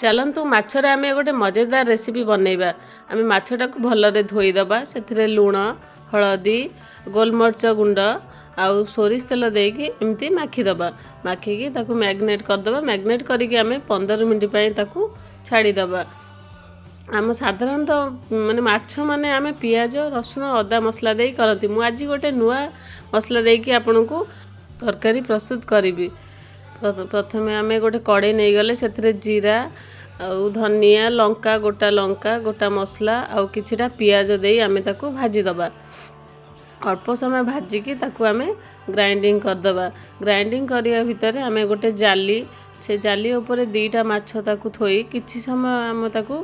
ଚାଲନ୍ତୁ, ମାଛରେ ଆମେ ଗୋଟେ ମଜେଦାର ରେସିପି ବନେଇବା। ଆମେ ମାଛଟାକୁ ଭଲରେ ଧୋଇଦେବା। ସେଥିରେ ଲୁଣ, ହଳଦୀ, ଗୋଲମରିଚ ଗୁଣ୍ଡ ଆଉ ସୋରିଷ ତେଲ ଦେଇକି ଏମିତି ମାଖିଦେବା। ମାଖିକି ତାକୁ ମ୍ୟାରିନେଟ୍ କରିଦେବା। ମ୍ୟାରିନେଟ୍ କରିକି ଆମେ 15 ମିନିଟ୍ ପାଇଁ ତାକୁ ଛାଡ଼ିଦେବା। ଆମ ସାଧାରଣତଃ ମାନେ ମାଛ ମାନେ ଆମେ ପିଆଜ, ରସୁଣ, ଅଦା ମସଲା ଦେଇ କରନ୍ତି। ମୁଁ ଆଜି ଗୋଟେ ନୂଆ ମସଲା ଦେଇକି ଆପଣଙ୍କୁ ତରକାରୀ ପ୍ରସ୍ତୁତ କରିବି। ପ୍ରଥମେ ଆମେ ଗୋଟେ କଡ଼େଇ ନେଇଗଲେ, ସେଥିରେ ଜିରା ଆଉ ଧନିଆ, ଲଙ୍କା, ଗୋଟା ଲଙ୍କା, ଗୋଟା ମସଲା ଆଉ କିଛିଟା ପିଆଜ ଦେଇ ଆମେ ତାକୁ ଭାଜିଦେବା। ଅଳ୍ପ ସମୟ ଭାଜିକି ତାକୁ ଆମେ ଗ୍ରାଇଣ୍ଡିଙ୍ଗ କରିଦେବା। ଗ୍ରାଇଣ୍ଡିଙ୍ଗ କରିବା ଭିତରେ ଆମେ ଗୋଟେ ଜାଲି, ସେ ଜାଲି ଉପରେ ଦୁଇଟା ମାଛ ତାକୁ ଥୋଇ କିଛି ସମୟ ଆମେ ତାକୁ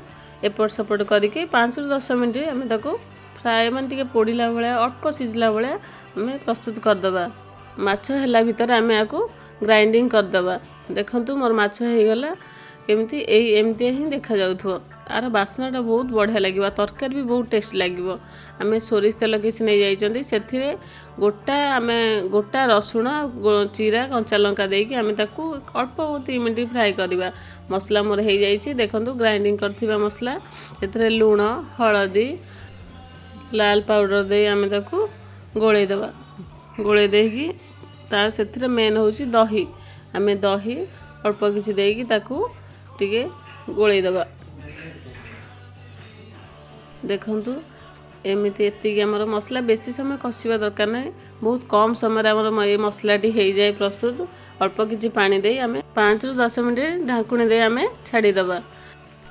ଏପଟ ସେପଟ କରିକି 5ରୁ 10 ମିନିଟ୍ ଆମେ ତାକୁ ଫ୍ରାଏ, ମାନେ ଟିକେ ପୋଡ଼ିଲା ଭଳିଆ, ଅଳ୍ପ ସିଝିଲା ଭଳିଆ ଆମେ ପ୍ରସ୍ତୁତ କରିଦେବା। ମାଛ ହେଲା ଭିତରେ ଆମେ ଆକୁ ଗ୍ରାଇଣ୍ଡିଙ୍ଗ କରିଦେବା। ଦେଖନ୍ତୁ, ମୋର ମାଛ ହେଇଗଲା। କେମିତି ଏଇ ଏମିତିଆ ହିଁ ଦେଖାଯାଉଥିବ। ଆର ବାସ୍ନାଟା ବହୁତ ବଢ଼ିଆ ଲାଗିବ, ତରକାରୀ ବି ବହୁତ ଟେଷ୍ଟ ଲାଗିବ। ଆମେ ସୋରିଷ ତେଲ କିଛି ନେଇଯାଇଛନ୍ତି। ସେଥିରେ ଗୋଟା ଆମେ ଗୋଟା ରସୁଣ ଆଉ ଚିରା କଞ୍ଚା ଲଙ୍କା ଦେଇକି ଆମେ ତାକୁ ଅଳ୍ପ 3 ମିନିଟ୍ ଫ୍ରାଏ କରିବା। ମସଲା ମୋର ହେଇଯାଇଛି। ଦେଖନ୍ତୁ, ଗ୍ରାଇଣ୍ଡିଙ୍ଗ କରିଥିବା ମସଲା, ସେଥିରେ ଲୁଣ, ହଳଦୀ, ଲାଲ ପାଉଡ଼ର ଦେଇ ଆମେ ତାକୁ ଗୋଳେଇ ଦେବା। ଗୋଳେଇ ଦେଇକି ତା ସେଥିରେ ମେନ୍ ହେଉଛି ଦହି। ଆମେ ଦହି ଅଳ୍ପ କିଛି ଦେଇକି ତାକୁ ଟିକେ ଗୋଳେଇ ଦେବା। ଦେଖନ୍ତୁ, ଏମିତି ଏତିକି ଆମର ମସଲା। ବେଶୀ ସମୟ କଷିବା ଦରକାର ନାହିଁ। ବହୁତ କମ୍ ସମୟରେ ଆମର ଏଇ ମସଲାଟି ହେଇଯାଏ ପ୍ରସ୍ତୁତ। ଅଳ୍ପ କିଛି ପାଣି ଦେଇ ଆମେ 5ରୁ 10 ମିନିଟ୍ ଢାଙ୍କୁଣୀ ଦେଇ ଆମେ ଛାଡ଼ିଦେବା।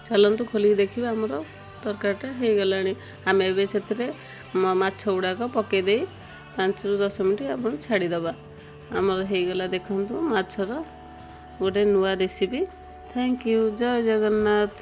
ଚାଲନ୍ତୁ, ଖୋଲିକି ଦେଖିବା। ଆମର ତରକାରୀଟା ହେଇଗଲାଣି। ଆମେ ଏବେ ସେଥିରେ ମାଛ ଗୁଡ଼ାକ ପକାଇ ଦେଇ 5ରୁ 10 ମିନିଟ୍ ଆପଣ ଛାଡ଼ିଦେବା। ଆମର ହେଇଗଲା, ଦେଖନ୍ତୁ, ମାଛର ଗୋଟେ ନୂଆ recipe. Thank you. Jay Jagannath.